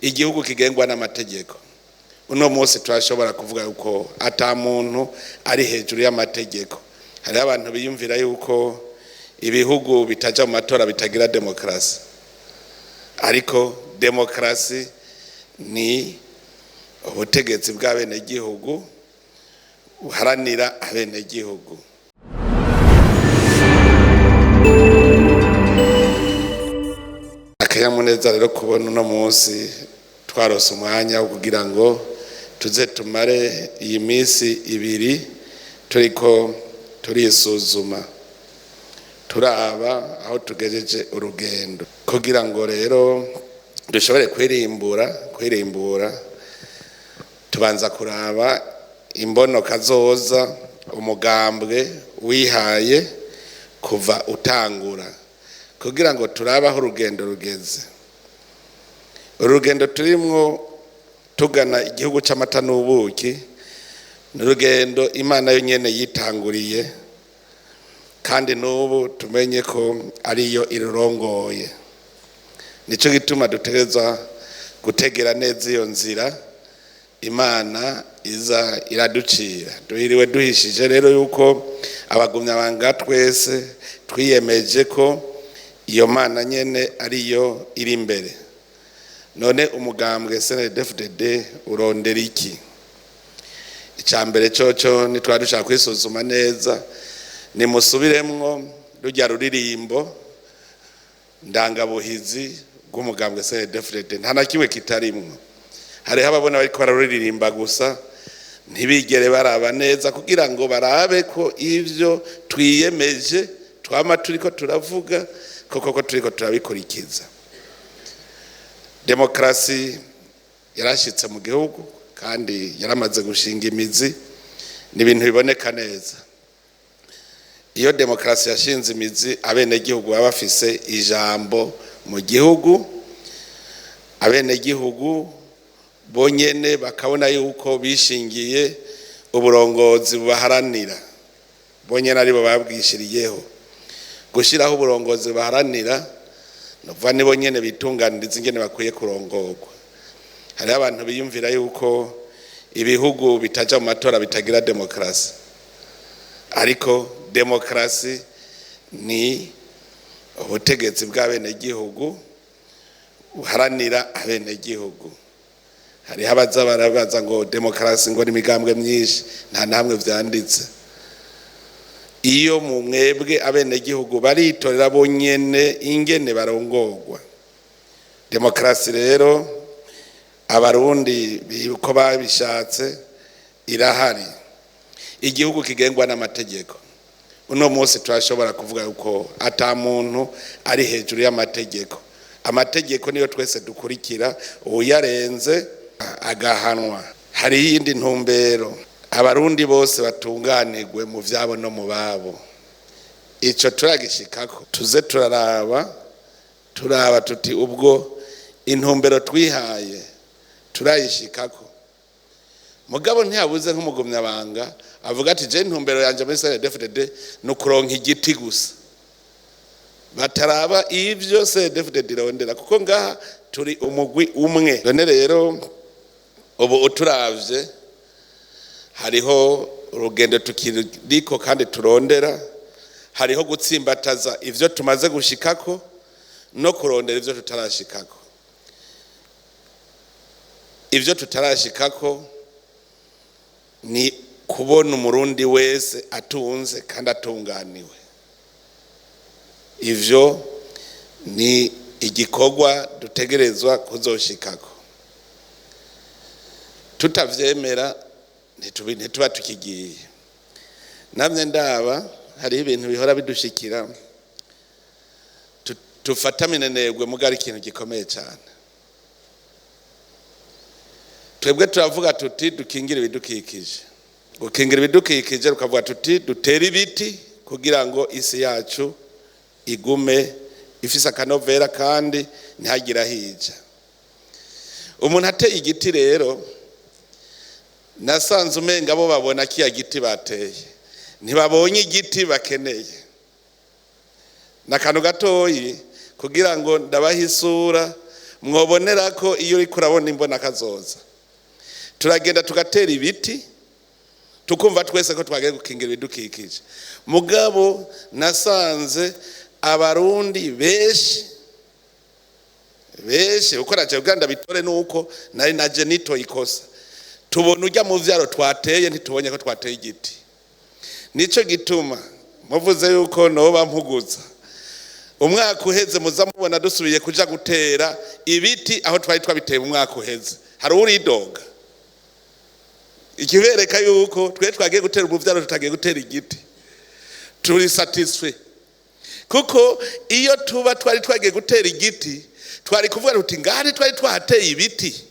Igihugu kigengwa n'amategeko. Uno munsi turashobora kuvuga yuko ata muntu ari hejuru y'amategeko. Hariho abantu biyumvira yuko ibihugu bitaja mu matora bitagira demokarasi, ariko demokarasi ni ubutegetsi bw'abenegihugu buharanira abenegihugu. Akanyamuneza rero kubona uno munsi twarose umwanya wo kugira ngo tuze tumare iyi minsi ibiri turiko turisuzuma, turaba aho tugejeje urugendo, kugira ngo rero dushobore kwirimbura tubanza kuraba imbono kazoza umugambwe wihaye kuva utangura, kugira ngo turabe aho urugendo rugeze. Urugendo turimwo tugana igihugu c'amata n'ubuki ni urugendo Imana yo nyene yitanguriye, kandi n'ubu tumenye ko ariyo irurongoye. Nico gituma dutegerezwa gutegera neza iyo nzira Imana iza iraducira. Duhiriwe duhishije rero yuko abagumyabanga twese twiyemeje ko iyo Mana nyene ariyo iri imbere. None umugambwe CNDD-FDD urondera iki? Icya mbere coco nitwari dushaka kwisuzuma neza, nimusubiremwo rujya ruririmbo ndangabuhizi bw'umugambwe CNDD-FDD, nta na kimwe kitarimwo. Hariho ababona bariko bararuririmba gusa ntibigere baraba neza kugira ngo barabe ko ivyo twiyemeje twama turiko turavuga koko ko turiko turabikurikiza. Demokarasi yarashitse mu gihugu kandi yaramaze gushinga imizi, ni ibintu biboneka neza. Iyo demokarasi yashinze imizi, abenegihugu baba bafise ijambo mu gihugu, abenegihugu bonyene bakabona yuko bishingiye uburongozi bubaharanira, bonyene aribo babwishiriyeho. Gushiraho uburongozi bubaharanira nukuvuga nibo nyene bitunganiriza ingene bakwiye kurongorwa. Hariho abantu biyumvira yuko ibihugu bitaja mu matora bitagira demokarasi, ariko demokarasi ni ubutegetsi bw'abenegihugu buharanira abenegihugu. Hariho abaza barabaza ngo demokarasi ngo ni imigambwe myinshi, nta namwe vyanditse. Iyo mu mwebwe abenegihugu baritorera bonyene ingene barongorwa. Demokarasi rero abarundi uko babishatse irahari. Igihugu kigengwa n'amategeko. Uno munsi turashobora kuvuga yuko ata muntu ari hejuru y'amategeko. Amategeko niyo twese dukurikira, uyarenze agahanwa. Hari iyindi ntumbero, abarundi bose batunganirwe mu vyabo no mu babo. Ico turagishikako, tuze turaraba, turaba tuti ubwo intumbero twihaye turayishikako. Mugabo ntiyabuze nk'umugumyabanga avuga ati je intumbero yanje muri CNDD-FDD ni ukuronka igiti gusa, bataraba ivyo CNDD-FDD irondera, kuko ngaha turi umugwi umwe. None rero ubu uturavye hariho urugendo tukiriko kandi turondera, hariho gutsimbataza ivyo tumaze gushikako no kurondera ivyo tutarashikako. Ivyo tutarashikako ni kubona umurundi wese atunze kandi atunganiwe. Ivyo ni igikorwa dutegerezwa kuzoshikako. Tutavyemera ntituba tukigiye. Namye ndaba hariho ibintu bihora bidushikira tufata minenegwe, mugari ikintu gikomeye cyane. Twebwe turavuga tuti dukingire ibidukikije. Gukingira ibidukikije tukavuga tuti dutere ibiti kugira ngo isi yacu igume ifise akanovera kandi ntihagire ahija. Umuntu ateye igiti rero, nasanze umenga bo babona kiya giti bateye, ntibabonye igiti bakeneye. N'akantu gatoyi kugira ngo ndabahe isura. Mwobonera ko iyo uriko urabona imbona kazoza, turagenda tugatera ibiti, tukumva twese ko twagiye gukingira ibidukikije. Mugabo nasanze Abarundi benshi benshi, uko naje kugira ndabitore nuko nari naje nitoye ikosa, tubona ujya mu vyaro twateye, ntitubonye ko twateye igiti. Nico gituma muvuze yuko noba mpuguza umwaka uheze, muza mubona dusubiye kuja gutera ibiti aho twari twabiteye umwaka uheze. Hari uridoga ikibereka yuko twe twagiye gutera umuvyaro, tutagiye gutera igiti. Turi satisfait, kuko iyo tuba twari twagiye gutera igiti, twari kuvuga tuti: "Ngari twari twahateye ibiti,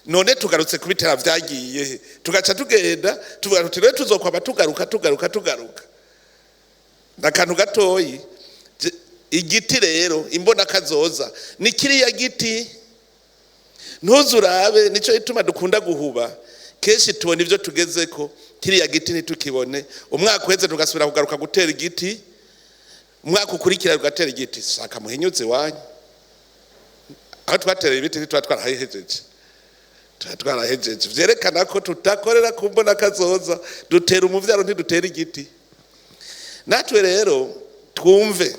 none tugarutse kubitera, vyagiye." Tugaca tugenda tuvuga tuti: "Rero tuzokwama tugaruka, tugaruka, tugaruka." N'akantu gatoyi. Igiti rero imbona kazoza ni kiriya giti ntuzurabe. Nico gituma dukunda guhuba kenshi, tubona ibyo tugezeko, kiriya giti ntitukibone. Umwaka uheze tugasubira kugaruka gutera igiti, umwaka ukurikira tugatera igiti. Shaka muhinyuze iwanyu aho twatereye ibiti, ntituba twarahejeje, tuba twarahejeje. Vyerekana ko tutakorera ku mbona kazoza, dutera umuvyaro, ntidutera igiti. Natwe rero twumve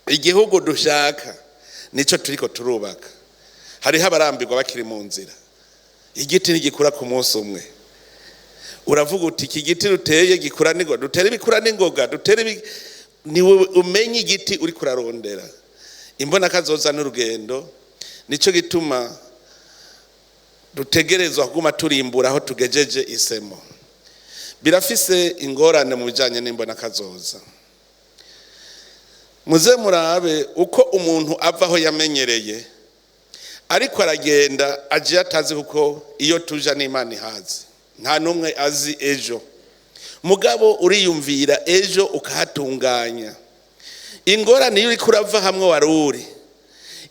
igihugu dushaka, nico turiko turubaka. Hariho abarambirwa bakiri mu nzira. Igiti ntigikura ku munsi umwe. Uravuga uti: "Iki giti duteye gikura n'ingoga, dutera ibikura n'ingoga, dutera ibi." Niwe umenye igiti uri kurarondera. Imbona kazoza n'urugendo. Nico gituma dutegerezwa kuguma turimbura aho tugejeje isemo. Birafise ingorane mu bijanye n'imbona kazoza. Muze murabe uko umuntu ava aho yamenyereye, ariko aragenda agiye atazi, kuko iyo tuja n'Imana ihazi, nta n'umwe azi ejo. Mugabo uriyumvira ejo ukahatunganya. Ingorane, iyo uriko urava hamwe wari uri,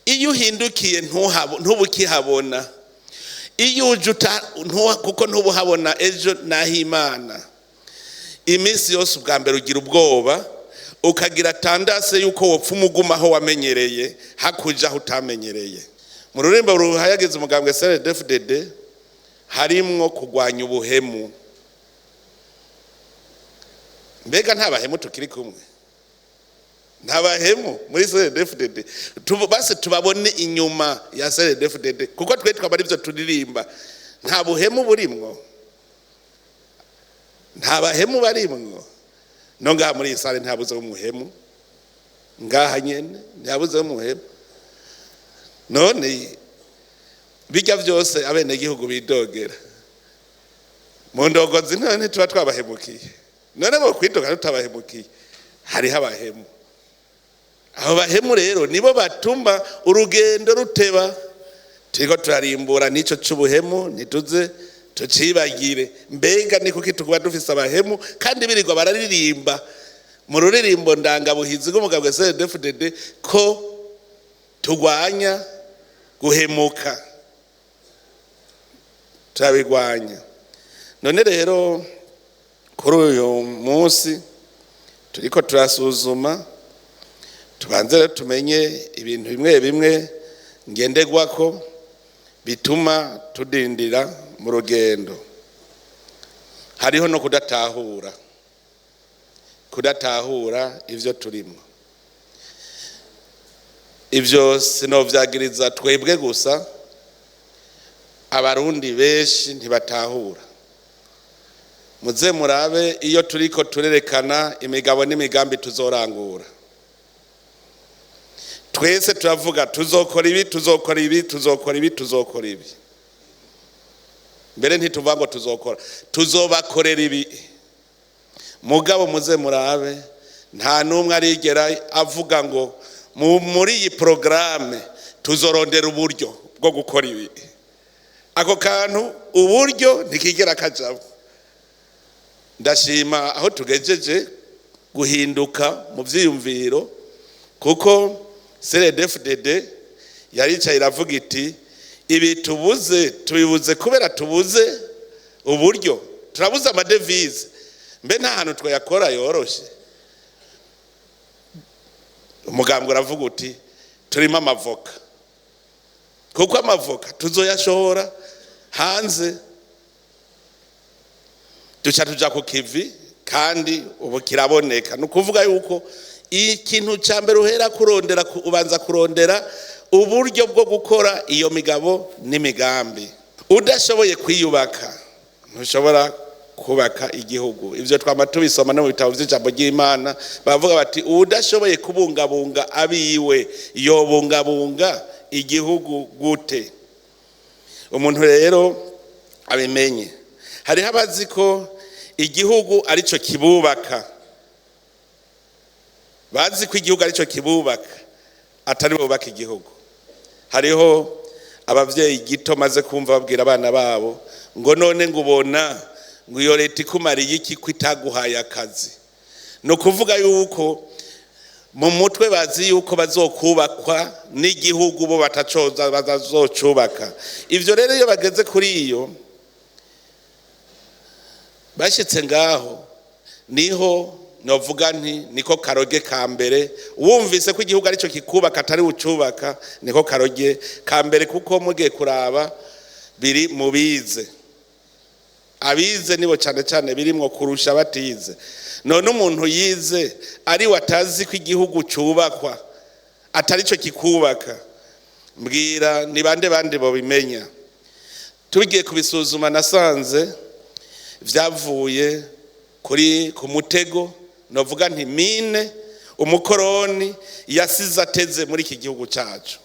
iyo uhindukiye ntuba ukihabona. Iyo uje kuko ntubuhabona ejo naho Imana. Iminsi yose ubwa mbere ugira ubwoba, ukagira tendance yuko wopfa umuguma aho wamenyereye, hakuja aho utamenyereye. Mu rurembo ruhayagiza umugambwe CNDD-FDD harimwo kurwanya ubuhemu. Mbega nta bahemu tukiri kumwe? Nta bahemu muri CNDD-FDD? Basi tubabone inyuma ya CNDD-FDD, kuko twe twaba arivyo turirimba. Nta buhemu burimwo? Nta bahemu barimwo? No ngaha muri iyi salle ntihabuze umuhemu, ngaha nyene ntihabuze umuhemu. None bijya byose abenegihugu bidogera mu ndongozi, none ntituba twabahemukiye? None bo kwidoga tutabahemukiye? Hariho abahemu. Abo bahemu rero nibo batuma urugendo ruteba. Turiko turarimbura n'ico c'ubuhemu, ntituze tucibagire. Mbega ni kuki tukuba dufise abahemu kandi birirwa bararirimba mu ruririmbo ndangabuhizi rw'umugambwe CNDD-FDD ko turwanya guhemuka? Turabigwanya. None rero kuri uyu munsi turiko turasuzuma, tubanze rero tumenye ibintu bimwe bimwe ngenderwako bituma tudindira mu rugendo. Hariho no kudatahura ivyo turimo. Ivyo sinovyagiriza twebwe gusa, Abarundi benshi ntibatahura. Muze murabe iyo turiko turerekana imigabo n'imigambi tuzorangura, twese turavuga: "Tuzokora ibi, tuzokora ibi, tuzokora ibi, tuzokora ibi." Mbere ntituvuga ngo tuzokora, tuzobakorera ibi. Mugabo muze murabe, nta n'umwe arigera avuga ngo muri iyi porogaramu tuzorondera uburyo bwo gukora ibi. Ako kantu uburyo ntikigera kajamo. Ndashima aho tugejeje guhinduka mu vyiyumviro, kuko CNDD-FDD yaricaye iravuga iti: "Ibi tubuze, tubibuze kubera tubuze uburyo, turabuze amadevize. Mbe nta hantu twayakora yoroshe?" Umugambwe uravuga uti: "Turimo amavoka." Kuko amavoka tuzoyashora hanze, duca tuja ku kivi kandi ubu kiraboneka. Ni ukuvuga yuko ikintu cya mbere uhera kurondera, ubanza kurondera uburyo bwo gukora iyo migabo n'imigambi. Udashoboye kwiyubaka ntushobora kubaka igihugu. Ibyo twama tubisoma no mu bitabo by'ijambo ry'Imana, bavuga bati udashoboye kubungabunga abiwe yobungabunga igihugu gute? Umuntu rero abimenye. Hariho abazi ko igihugu aricyo kibubaka, bazi ko igihugu aricyo kibubaka, atari bubaka igihugu. Hariho abavyeyi gito maze kumva babwira abana babo ngo none ngo ubona ngo iyo leta ikumariye iki ko itaguhaye akazi? Ni ukuvuga yuko mu mutwe bazi yuko bazokubakwa n'igihugu, bo batacoza bazocubaka. Ivyo rero iyo bageze kuri iyo bashitse ngaho, niho novuga nti niko karoge ka mbere. Wumvise ko igihugu aricyo kikubaka atari ucubaka, niko karoge ka mbere. Kuko mugiye kuraba biri mu bize, abize nibo cyane cyane birimwo kurusha batize. None umuntu yize ari watazi ko igihugu cubakwa atari cyo kikubaka, mbwira ni bande bande bobimenya? Tugiye kubisuzuma, nasanze vyavuye kuri ku mutego novuga nti mine umukoroni yasize ateze muri iki gihugu cyacu.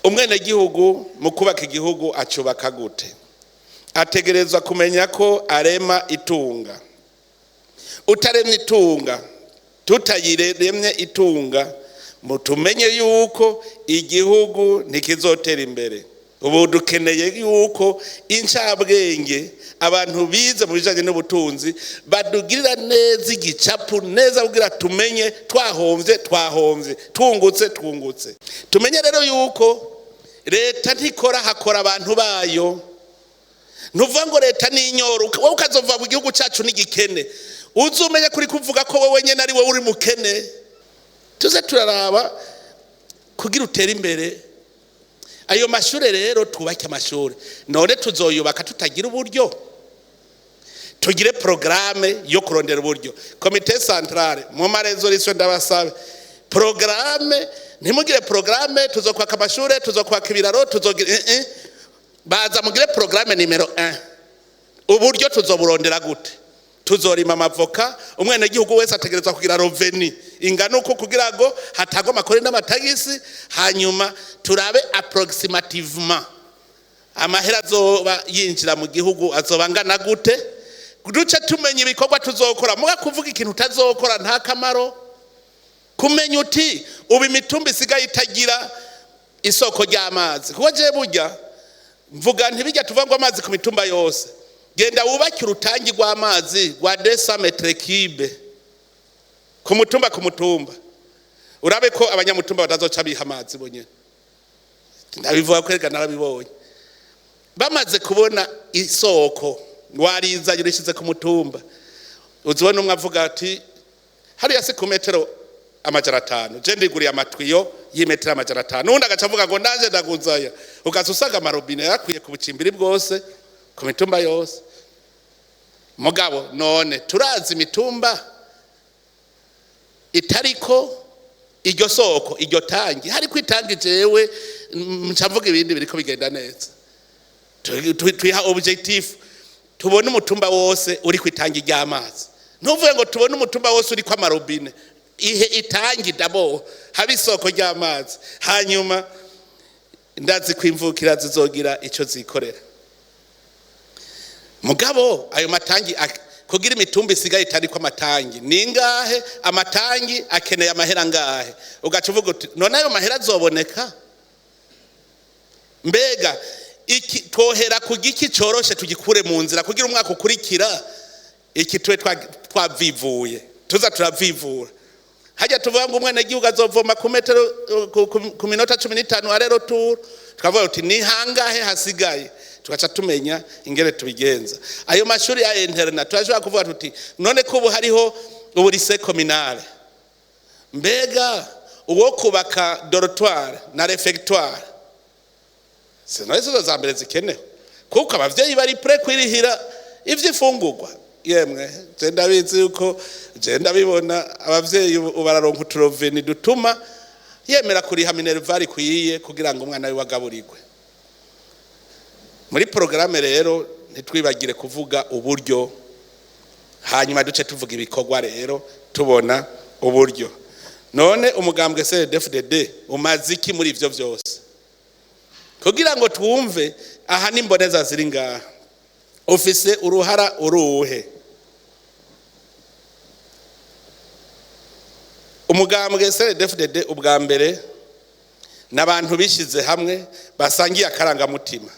Umwenegihugu mu kubaka igihugu acubaka gute? Ategerezwa kumenya ko arema itunga. Utaremye itunga, tutayiremye itunga, mutumenye yuko igihugu ntikizotera imbere. Ubu dukeneye yuko incabwenge, abantu bize mu bijanye n'ubutunzi, badugirira neza igicapu neza kugira tumenye twahomvye twahomvye, twungutse twungutse. Tumenye rero yuko leta ntikora, hakora abantu bayo. Ntuvuga ngo leta ni inyoro, wowe ukazova mu gihugu cyacu n'igikene. Uzumenye kuri kuvuga ko wowe nyene ari wowe uri mukene. Tuze turaraba kugira utere imbere. Ayo mashure rero, twubake amashure. None tuzoyubaka tutagira uburyo? Tugire programme yo kurondera uburyo. Comité centrale, mu ma résolutions ndabasabe programme. Ntimugire programme tuzokwaka amashure, tuzokwaka ibiraro, tuzogira baza mugire programme numéro 1: uburyo tuzoburondera gute? Tuzorima amavoka, umwenegihugu wese ategerezwa kugira revenu ingana uko kugira ngo hatagwa amakori n'amatagisi. Hanyuma turabe approximativement amahera azoba yinjira mu gihugu azoba angana gute, duce tumenya ibikorwa tuzokora. Muga kuvuga ikintu utazokora nta kamaro. Kumenya uti ubu imitumba isigaye itagira isoko ry'amazi, kuko jewe burya mvuga ntibijya tuvuga ngo amazi ku mitumba yose. Genda wubake urutangi rw'amazi rwa 200 mètres cubes ku mutumba ku mutumba, urabe ko abanyamutumba batazoca biha amazi bonyene. Ndabivuga ko reka narabibonye. Bamaze kubona isoko warizanye urishize ku mutumba, uzibona umwe avuga ati hariya si ku metero 500, je ndiguriye amatwiyo y'imetero 500. Uwundi agaca avuga ngo ndaje ndaguzaya. Ugaca usanga amarobine yarakwiye ku bucimbiri bwose, ku mitumba yose. Mugabo none turazi imitumba itariko iryo soko, iryo tangi. Hariko itangi, jewe nca mvuga ibindi biriko bigenda neza. Twiha objectif, tubone umutumba wose uri ku itangi ry'amazi. Ntuvuge ngo tubone umutumba wose uri amarobine. Ihe itangi d'abord, haba isoko ry'amazi. Hanyuma ndazi ko imvukira zizogira icyo zikorera. Mugabo ayo matangi kugira imitumba isigaye itariko amatangi ni ngahe? Amatangi akeneye amahera ngahe? Ugaca uvuga uti none ayo mahera azoboneka? Mbega iki twohera ku giki coroshe tugikure mu nzira kugira umwaka ukurikira iki tube twavivuye? Tuza turavivura. Hajya tuvuga ngo umwenegihugu azovoma ku metero ku minota 15 aller-retour, tukavuga uti ni hangahe hasigaye, tugaca tumenya ingene tubigenza. Ayo mashuri ya internat, turashobora kuvuga tuti none ko ubu hariho ubu lycée communale, mbega Uwo kubaka dortoir na réfectoire, sinazo sizo za mbere zikenewe, kuko abavyeyi bari prêts kwirihira ivy'ifungurwa. Yemwe, je ndabizi yuko je ndabibona, abavyeyi ubu bararonka utu revenus dutuma yemera kuriha minerval ikwiye kugira ngo umwana wiwe agaburirwe. Muri porogaramu rero, ntitwibagire kuvuga uburyo, hanyuma duce tuvuga ibikorwa rero tubona uburyo. None umugambwe CNDD-FDD umaze iki muri ivyo vyose? Kugira ngo twumve aha n'imboneza ziri ngaha, ufise uruhara uruhe? Umugambwe CNDD-FDD, ubwa mbere, n'abantu bishize hamwe basangiye akarangamutima.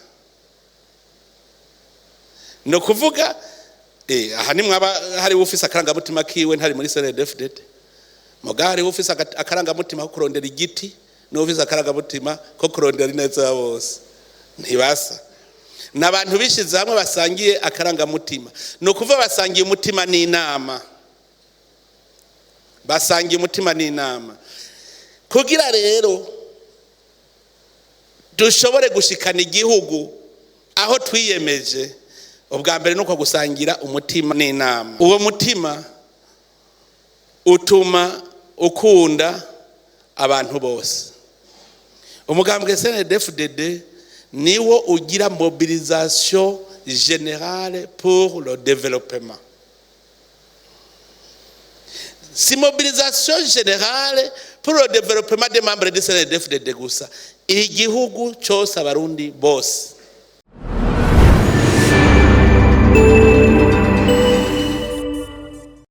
Ni ukuvuga aha ni mwaba hari ufise akarangamutima kiwe ntari muri CNDD-FDD, muga hariho ufise akarangamutima ko kurondera igiti n'ufise akarangamutima ko kurondera ineza ya bose, ntibasa. Ni abantu bishize hamwe basangiye akarangamutima. Ni ukuvuga basangiye umutima n'inama, basangiye umutima n'inama. Kugira rero dushobore gushikana igihugu aho twiyemeje, ubwa mbere nuko gusangira umutima n'inama. Uwo mutima utuma ukunda abantu bose. Umugambwe CNDD-FDD niwo ugira mobilisation générale pour le développement. Si mobilisation générale pour le développement des membres du CNDD-FDD gusa, igihugu cyose, Abarundi bose.